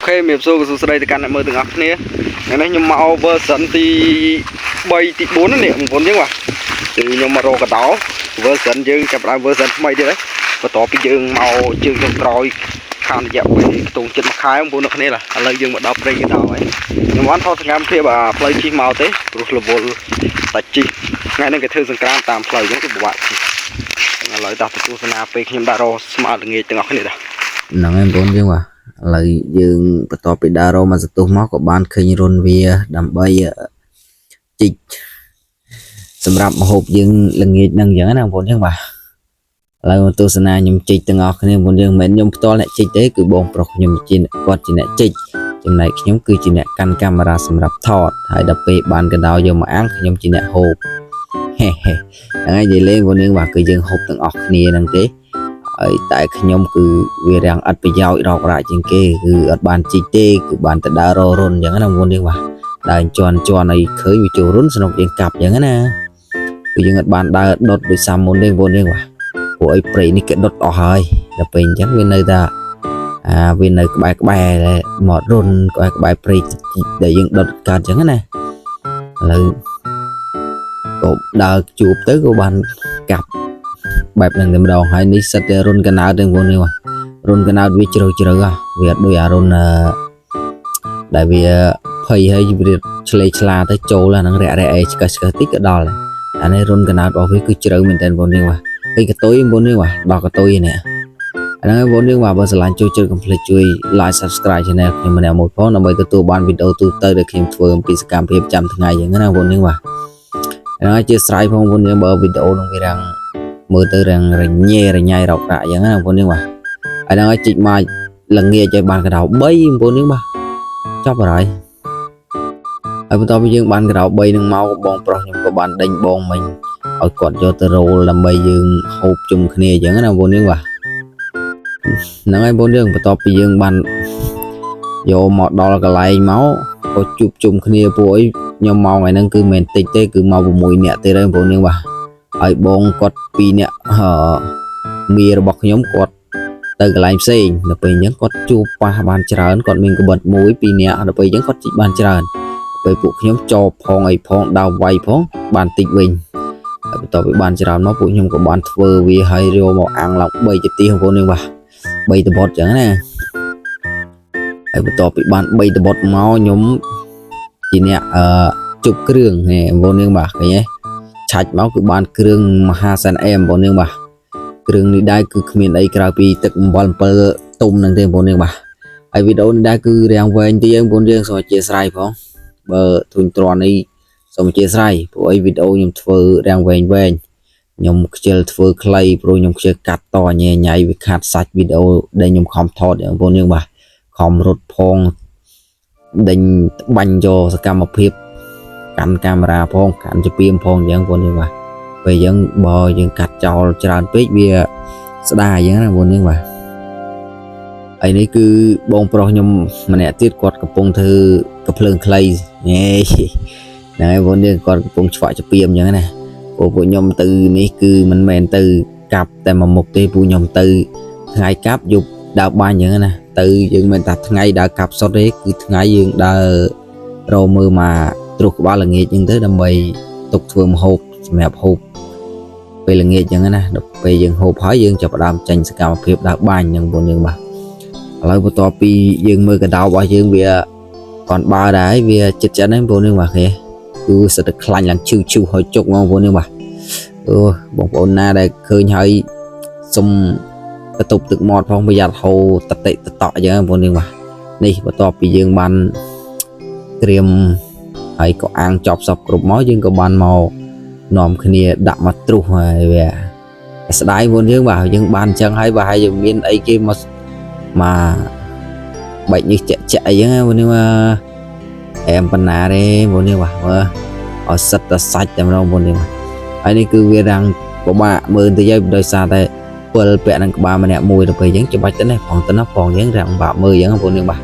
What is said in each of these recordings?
OK ជំរាបសួរក៏សួស្តីទៅកាន់អ្នកមើលទាំងអស់គ្នាថ្ងៃនេះខ្ញុំមក version ទី3ទី4នេះបងប្អូនយើងបាទគឺខ្ញុំមករកកដោ version យើងចាប់ផ្ដើម version ថ្មីទៀតហើយបន្ទាប់ពីយើងមកជើងចុងក្រោយខាងរយៈពេលខ្ទង់ចិត្តមួយខែបងប្អូនទាំងគ្នាឡាឥឡូវយើងមកដល់ព្រៃកដោហើយខ្ញុំបានថតសកម្មភាពអាផ្លូវជិះមកទេព្រោះរវល់តែជិះថ្ងៃនេះគេធ្វើសង្ក្រានតាមផ្លូវអញ្ចឹងគឺពិបាកជិះឥឡូវតោះទៅទស្សនាពេលខ្ញុំដាក់រកស្មើល្ងាចទាំងអស់គ្នាដែរ ហ្នឹងហើយបងប្អូនយើងបាទឥឡូវយើងបន្ទាប់ពីដើររកមកសន្ទុះមកក៏បានឃើញរុនវាដើម្បីជីកសម្រាប់ម្ហូបយើងល្ងាចហ្នឹងអញ្ចឹងណាបងប្អូនយើងបាទឥឡូវមកទស្សនាខ្ញុំជីកទាំងអស់គ្នាបងប្អូនយើងមិនមែនខ្ញុំផ្ទាល់អ្នកជីកទេគឺបងប្រុសខ្ញុំជាគាត់ជាអ្នកជីកចំណែកខ្ញុំគឺជាអ្នកកាន់កាមេរ៉ាសម្រាប់ថតហើយដល់ពេលបានកដោយកមកអាំងខ្ញុំជាអ្នកហូបហេហេហ្នឹងហើយនិយាយលេងបងប្អូនយើងបាទគឺយើងហូបទាំងអស់គ្នាហ្នឹងទេ ហើយតែខ្ញុំគឺវារាំងអត់ប្រយោជន៍រករ៉ាក់ជាងគេគឺអត់បានជីកទេគឺបានតែដើរររុនអញ្ចឹងណាបងប្អូនយើងបាទដើរជន់ជន់ឲ្យឃើញវាចូលរុនស្នុកយើងកាប់អញ្ចឹងណាគឺយើងអត់បានដើរដុតដូចសាមុនទេបងប្អូនយើងបាទព្រោះអីព្រៃនេះគេដុតអស់ហើយដល់ពេលអញ្ចឹងវានៅតែអាវានៅក្បែរក្បែរមាត់រុនក្បែរក្បែរព្រៃដែលយើងដុតកើតអញ្ចឹងណាឥឡូវក៏ដើរជួបទៅក៏បានកាប់ បែបហ្នឹងតែម្ដងហើយនេះសិតតែរុនកណោតទាំងបងនេះបាទរុនកណោតវាជ្រៅជ្រៅហ៎វាអត់ដូចអារុនអឺដែលវាភ័យហើយវាឆ្លេឆ្លាទៅចូលអាហ្នឹងរាក់រាក់អីឆ្កឹះឆ្កឹះតិចក៏ដល់ដែរអានេះរុនកណោតរបស់វាគឺជ្រៅមែនតើបងនេះបាទឃើញកតុយបងនេះបាទដល់កតុយនេះអាហ្នឹងហើយបងនេះបាទបើស្រឡាញ់ជួយចុចកុំភ្លេចជួយ like subscribe channel ខ្ញុំម្នាក់មួយផងដើម្បីទទួលបានវីដេអូទូទៅដែលខ្ញុំធ្វើអំពីសកម្មភាពប្រចាំថ្ងៃអញ្ចឹងណាបងនេះបាទអាហ្នឹងហើយជាស្រ័យផងបងនេះបើវីដេអូនឹងវារាំង មើលទៅរាងរញ៉េរញ៉ៃរករាក់អញ្ចឹងណាបងប្អូននេះបាទហើយហ្នឹងហើយជីកមកល្ងាចឲ្យបានកដោ3បងប្អូននេះបាទចប់ហើយហើយបន្ទាប់ពីយើងបានកដោ3នឹងមកបងប្រុសខ្ញុំក៏បានដេញបងមិញឲ្យគាត់យកទៅរោលដើម្បីយើងហូបជុំគ្នាអញ្ចឹងណាបងប្អូននេះបាទហ្នឹងហើយបងប្អូនយើងបន្ទាប់ពីយើងបានយកមកដល់កន្លែងមកក៏ជួបជុំគ្នាពួកអីខ្ញុំមកថ្ងៃហ្នឹងគឺមិនតិចទេគឺមក6នាក់ទេហើយបងប្អូននេះបាទ ហើយបងគាត់ពីរនាក់អឺមីរបស់ខ្ញុំគាត់ទៅកន្លែងផ្សេងដល់ពេលអញ្ចឹងគាត់ជួបប៉ះបានច្រើនគាត់មានកបិតមួយពីរនាក់ដល់ពេលអញ្ចឹងគាត់ជីកបានច្រើនដល់ពេលពួកខ្ញុំចោផងអីផងដើរវាយផងបានតិចវិញហើយបន្ទាប់ពីបានច្រើនមកពួកខ្ញុំក៏បានធ្វើវាឲ្យយកមកអាំងឡើង3ជាទីបងប្អូននេះបាទ3តបត់អញ្ចឹងណាហើយបន្ទាប់ពីបាន3តបត់មកខ្ញុំជាអ្នកអឺជប់គ្រឿងនេះបងប្អូននេះបាទឃើញទេ ឆាច់មកគឺបានគ្រឿងមហាសែនអែមបងប្អូននាងបាទគ្រឿងនេះដែរគឺគ្មានអីក្រៅពីទឹកអំបិល7ទុំហ្នឹងទេបងប្អូននាងបាទហើយវីដេអូនេះដែរគឺរាងវែងទីបងប្អូនយើងសូមអធិស្ឋានផងបើធុញទ្រាន់នេះសូមអធិស្ឋានព្រោះអីវីដេអូខ្ញុំធ្វើរាងវែងវែងខ្ញុំខ្ជិលធ្វើខ្លីព្រោះខ្ញុំខ្ជិលកាត់តញ៉ៃញ៉ៃវាខាត់សាច់វីដេអូដែលខ្ញុំខំថតបងប្អូនយើងបាទខំរត់ផងដេញបាញ់យកសកម្មភាព កាន់កាមេរ៉ាផងកាន់ជាពីមផងអញ្ចឹងបងប្អូនយើងបាទពេលអញ្ចឹងបើយើងកាត់ចោលច្រើនពេកវាស្ដាយអញ្ចឹងណាបងប្អូនយើងបាទហើយនេះគឺបងប្រុសខ្ញុំម្នាក់ទៀតគាត់កំពុងធ្វើកភ្លើងខ្លីហេហ្នឹងហើយបងប្អូនយើងគាត់កំពុងឆ្វាក់ជាពីមអញ្ចឹងណាពួកពួកខ្ញុំទៅនេះគឺមិនមែនទៅកាប់តែមួយមុខទេពួកខ្ញុំទៅថ្ងៃកាប់យប់ដើរបាញ់អញ្ចឹងណាទៅយើងមិនថាថ្ងៃដើរកាប់សុទ្ធទេគឺថ្ងៃយើងដើររកមើលមក ត្រុសក្បាលល្ងាចអញ្ចឹងទៅដើម្បីទុកធ្វើម្ហូបសម្រាប់ហូបពេលល្ងាចអញ្ចឹងណាដល់ពេលយើងហូបហើយយើងចាប់ផ្ដើមចេញសកម្មភាពដើរបាញ់នឹងបងយើងបាទឥឡូវបន្ទាប់ពីយើងមើលកដោរបស់យើងវាគាត់បើដែរវាចិត្តចិត្តហ្នឹងបងយើងបាទគេគឺសិតតែខ្លាញ់ឡើងឈឺឈឺហើយជុកហ្មងបងយើងបាទអូបងប្អូនណាដែលឃើញហើយសុំបន្ទប់ទឹកមាត់ផងប្រយ័ត្នហូរតតិតតក់អញ្ចឹងបងយើងបាទនេះបន្ទាប់ពីយើងបានត្រៀម ហើយក៏អាងចប់សពគ្រប់មកយើងក៏បានមកនាំគ្នាដាក់មកទ្រុសហើយវាស្ដាយមុនយើងបាទយើងបានអញ្ចឹងហើយបើហើយយើងមានអីគេមកមកបែកនេះចាក់ចាក់អីចឹងមុននេះមកអែមបណ្ណាទេមុននេះបាទមើលឲ្យសិតតែសាច់តែម្ដងមុននេះបាទហើយនេះគឺវារាំងពិបាកមើលទៅហើយដោយសារតែពិលពាក់នឹងក្បាលម្នាក់មួយទៅពេលអញ្ចឹងច្បាច់ទៅនេះផងទៅណាផងអញ្ចឹងរាំងបាក់មើលអញ្ចឹងមុននេះបាទ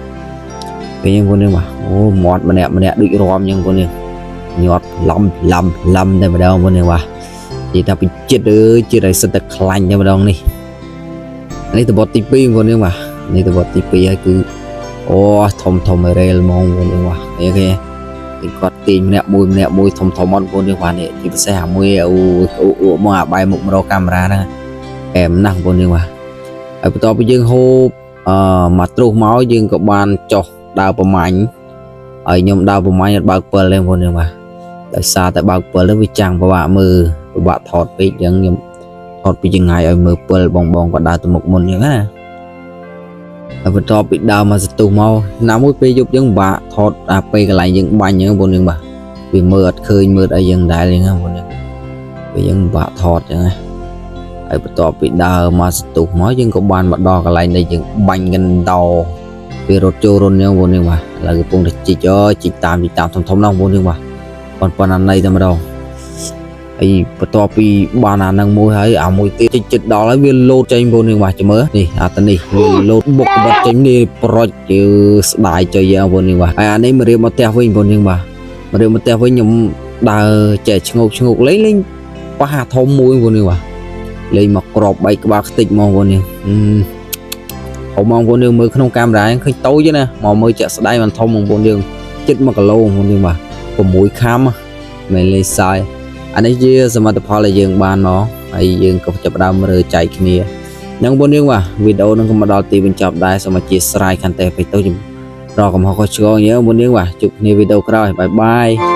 ពេលហ្នឹងបងនេះបាទអូមាត់ម្នាក់ម្នាក់ដូចរំអញ្ចឹងបងនេះញាត់ឡំឡំឡំតែម្ដងបងនេះបាទនិយាយថាពីចិត្តអើយចិត្តឲ្យសិតតែខ្លាញ់តែម្ដងនេះនេះតបត់ទី2បងនេះបាទនេះតបត់ទី2ហើយគឺ អូធំធំរេលហ្មងបងយើងបាទនេះគេគេគាត់ទាញម្នាក់មួយម្នាក់មួយធំធំអត់បងយើងបាទនេះជាពិសេសអាមួយអូអូអូមកអាបែរមុខមករកកាមេរ៉ាហ្នឹងអែមណាស់បងយើងបាទហើយបន្ទាប់ពីយើងហូបអឺមកត្រុសមកយើងក៏បានចុះដើរប្រមាញ់ហើយខ្ញុំដើរប្រមាញ់អត់បើកពិលទេបងយើងបាទដោយសារតែបើកពិលទៅវាចាំងពិបាកមើលពិបាកថតពេកអញ្ចឹងខ្ញុំថតពីចង្ងាយឲ្យមើលពិលបងបងក៏ដើរទៅមុខមុនអញ្ចឹងណា ហើយបន្ទាប់ពីដើមមកសន្ទុះមកណាមួយពេលយប់យើងពិបាកថតអាពេលកន្លែងយើងបាញ់អញ្ចឹងបងយើងបាទវាមើលអត់ឃើញមើលអីយើងដែរអញ្ចឹងបងយើងពេលយើងពិបាកថតអញ្ចឹងណាហើយបន្ទាប់ពីដើមមកសន្ទុះមកយើងក៏បានមកដល់កន្លែងដែលយើងបាញ់កណ្ដោវារត់ចូលរុនអញ្ចឹងបងយើងបាទឥឡូវកំពុងតែជីកអូជីកតាមជីកតាមធំធំណាស់បងយើងបាទប៉ុនប៉ុណ្ណាណៃតែម្ដងហើយបន្ទាប់ពីបានអានឹងមួយហើយអាមួយទៀតចិត្តចិត្តដល់ហើយវាលោតចេញបងយើងបាទចាំមើលនេះអាតានេះវាលោតបុកបិទចេញនេះប្រុចគឺស្ដាយចុយយ៉ាងបងយើងបាទហើយអានេះមករៀបមកផ្ទះវិញបងយើងបាទមករៀបមកផ្ទះវិញខ្ញុំដើរចែកឆ្ងោកឆ្ងោកលេងលេងប៉ះអាធំមួយបងយើងបាទលេងមកក្របបែកក្បាលខ្ទេចហ្មងបងយើងអឺធំហ្មងបងយើងមើលក្នុងកាមេរ៉ាឃើញតូចណាមកមើលជាក់ស្ដែងมันធំហ្មងបងយើងជិត1គីឡូបងយើងបាទ6ខាំមិនលេសាយ អានេះជាសមិទ្ធផលដែលយើងបានមកហើយយើងក៏ចាប់ផ្ដើមរើចែកគ្នានឹងបងយើងបាទវីដេអូនឹងក៏មកដល់ទីបញ្ចប់ដែរសូមអធិស្ឋានខន្តីពេកទៅរកកំហុសខុសឆ្គងយើងបងយើងបាទជួបគ្នាវីដេអូក្រោយ bye bye.